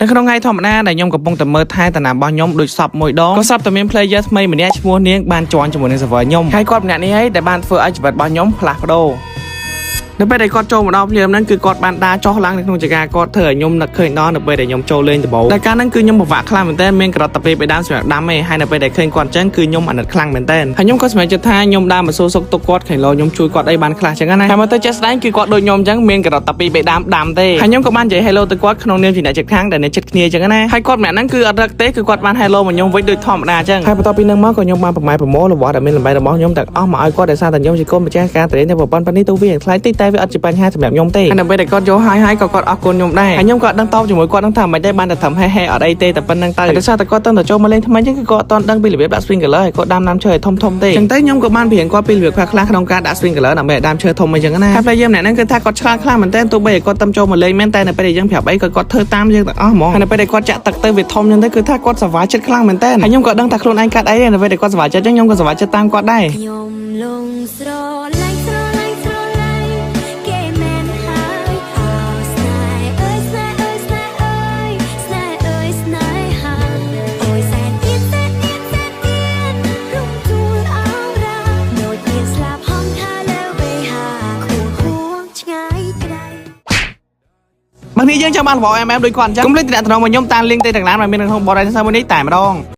នៅក្នុងថ្ងៃធម្មតាដែលខ្ញុំកំពុងតែមើលថែតាណារបស់ខ្ញុំដូចសពមួយដងក៏សពតែមាន player ថ្មីម្នាក់ឈ្មោះនាងបានជន់ជាមួយនឹង server ខ្ញុំហើយគាត់ម្នាក់នេះហើយដែលបានធ្វើឲ្យជីវិតរបស់ខ្ញុំផ្លាស់ប្ដូរនៅពេលដែលគាត់ចូលមកដល់ភ្លាមហ្នឹងគឺគាត់បានដើរចុះឡើងនៅក្នុងចកាគាត់ធ្វើឲ្យខ្ញុំនឹកឃើញដល់នៅពេលដែលខ្ញុំចូលលេងដំបូងតែកាលហ្នឹងគឺខ្ញុំពិបាកខ្លាំងមែនទែនមានក្រតតែពេលបេដាមសម្រាប់ដាំឯងហើយនៅពេលដែលឃើញគាត់អញ្ចឹងគឺខ្ញុំអាណិតខ្លាំងមែនទែនហើយខ្ញុំក៏សម្រេចចិត្តថាខ្ញុំដើរមកសួរសុខទុក្ខគាត់ខែឡូខ្ញុំជួយគាត់អីបានខ្លះអញ្ចឹងណាហើយមកទៅចេះស្ដែងគឺគាត់ដូចខ្ញុំអញ្ចឹងមានក្រតតែពីបេដាមដាំទេហើយខ្ញុំក៏បាននិយាយ hello ទៅគាត់ក្នុងនាមជាអ្នកជិតខាងដែលនៅជិតគ្នាអញ្ចឹងណាហើយគាត់ម្នាក់ហ្នឹងគឺអត់រឹកទេគឺគាត់បាន hello មកខ្ញុំវិញដូចធម្មតាអញ្ចឹងហើយបន្ទាប់ពីហ្នឹងមកក៏ខ្ញុំបានប្រម៉ែប្រមូលរបស់ដែលមានលំបែរបស់ខ្ញុំទាំងអស់មកឲ្យគាត់ដោយសារតែខ្ញុំជាកូនម្ចាស់ការតរៀនតែប្រព័ន្ធប៉ុណ្នេះទៅវាថ្លៃតិចតែវាអត់ជាបញ្ហាសម្រាប់ខ្ញុំទេហើយនៅពេលដែលគាត់យកហើយហើយក៏គាត់អរគុណខ្ញុំដែរហើយខ្ញុំក៏អត់ដឹងតបជាមួយគាត់នឹងថាមិនដែរបានតែត្រឹមហេហេអត់អីទេតែប៉ុណ្្នឹងទៅដោយសារតែគាត់តើចូលមកលេងថ្មីអញ្ចឹងគឺគាត់អត់ទាន់ដឹងពីរបៀបដាក់ sprinkler ហើយគាត់ដាំដើមឈើឲ្យធំធំទេអញ្ចឹងទៅខ្ញុំក៏បានបង្រៀនគាត់ពីរបៀបខ្លះខ្លះក្នុងការដាក់ sprinkler ដើម្បីឲ្យដើមឈើធំអញ្ចឹងណាហើយ player ម្នាក់ហ្នឹងគឺថាគាត់ឆ្លាតខ្លាំងមែនទែនទោះបីឲ្យគាត់តឹមចូលមកលេងមែនតែនៅពេលដែលយើងប្រាប់អីក៏គាត់ធ្វើតាមយើងទាំងអស់ហ្មងហើយនៅពេលដែលគាត់ចាក់ទឹកទៅវាធំអញ្ចឹងទៅគឺថាគាត់សប្បាយចិត្តខ្លាំងមែនទែនហើយខ្ញុំក៏ដឹងថាខ្លួនឯងកាត់អីដែរនៅពេលដែលគាត់សប្បាយចិត្តអញ្ចឹងខ្ញុំក៏សប្បាយចិត្តតាមគាត់ដែរ ខ្ញុំលងស្រឡាញ់ស្រឡាញ់ស្រឡាញ់គេមែនហើយអោស្នេហ៍អើយស្នេហ៍អើយស្នេហ៍អើយស្នេហ៍អើយស្នេហាអូយសែនទៀតសែនទៀតសែនទៀតរំជួលអោរ៉ាដូចមានស្លាប់ហងថាលើវេហាខួហួងឆ្ងាយក្រៅ បើនេះយើងចង់បានរបស់ MM ដូចគាត់អញ្ចឹងកុំភ្លេចទំនាក់ទំនងមកខ្ញុំតាម link ទៅទាំងឡានដែលមាននៅក្នុង board មួយនេះតែម្ដង។